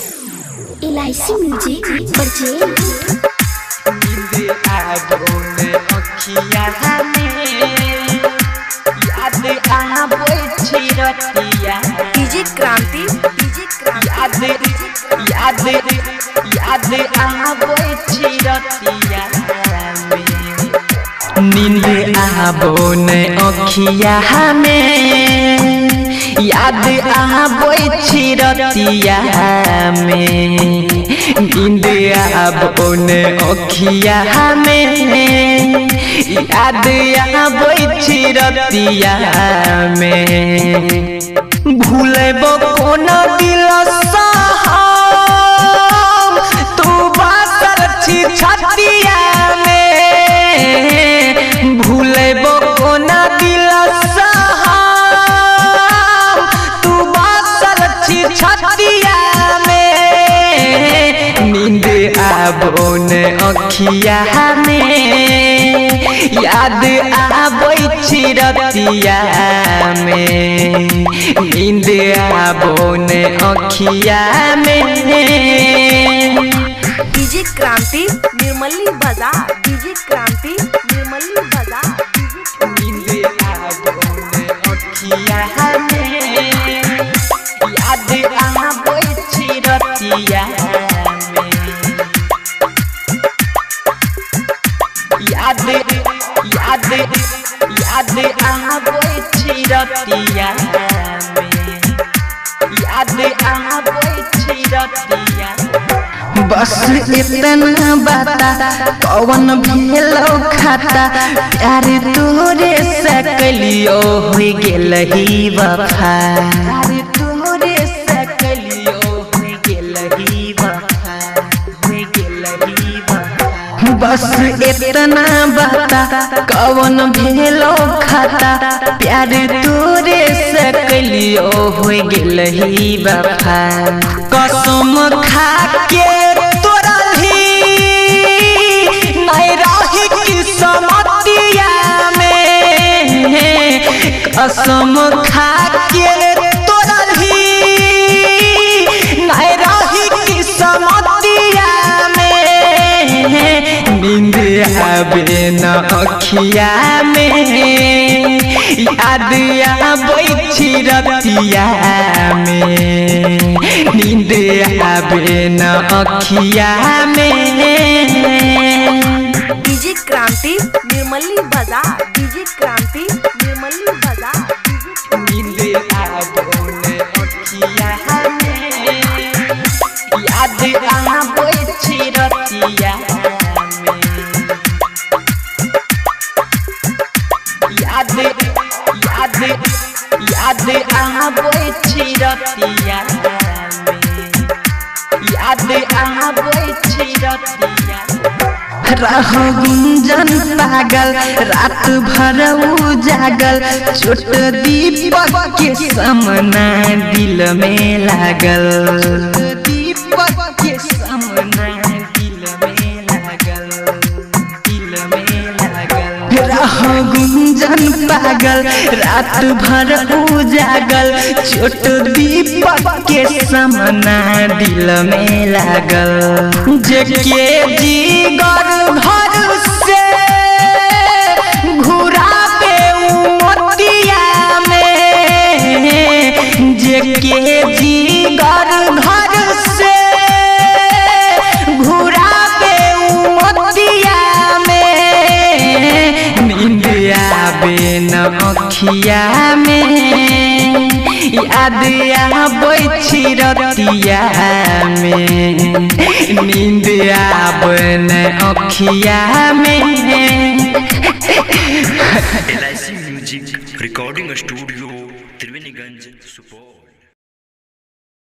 LIC music बजेल। नींद आबो ने अखिया में, याद आबै छी रतिया। डीजे क्रांति, डीजे क्रांति, याद याद याद आबै छी रतिया में। नींद आबो ने अखिया में, याद आबै छी रतिया में। नींद आबो ने अखिया में, याद आबै छी रतिया में। भूलबो कोना दिल हम, तू बसल छी छतिया में। भूलबो कोना दिल हम, तू बसल छी छतिया में। नींद आबो ने अखिया में, याद आबै छी रतिया में। नींद आबो ने अखिया में। डीजे क्रांति निर्मली बाजार, डीजे क्रांति निर्मली बाजार, डीजे नींद आबो ने अखिया में, याद आबै छी रतिया में। याद याद याद आबै छी रतिया में, याद आबै छी रतिया। बस इतना बता कौन भेलो खाता, प्यार तोरे से कलियो हो गेल ही वफा। प्यार तोरे से कलियो हो गेल ही वफा, हो गेल ही वफा। बस इतना बता कौन भेलो खाता, प्यार तोरे से कलियो हो गेल ही वफा। कसम खा के तोरही नहीं रही किस्मतिया में। कसम खा के तोरही नहीं रही किस्मतिया में। नींद आबे न अखिया में, याद आबै छी रतिया में। नींद आबे न अखिया में। डीजे क्रांति निर्मली बाजार, डीजे क्रांति निर्मली बाजार, डीजे नींद आबो ने अखिया में, याद आबै छी रतिया में। याद याद याद आबै छी रतिया में, याद आबै छी रतिया। रहो गुंजन पागल रात भर उजागल, छोट दीपक के सामना दिल में लागल। दीपक के सामना दिल में लागल, दिल में लागल। रहो गुंजन पागल रात भर उजागल, छोट दीपक के सामना दिल में लागल। जेके जीगर घर से घुराबे मोतिया में, जेके जीगर घर से घुराबे मोतिया में। नींद आबे न अखिया में, याद आबै छी रतिया में। नींद आबे न अखिया में। LIC music recording studio, Triveniganj, Supaul.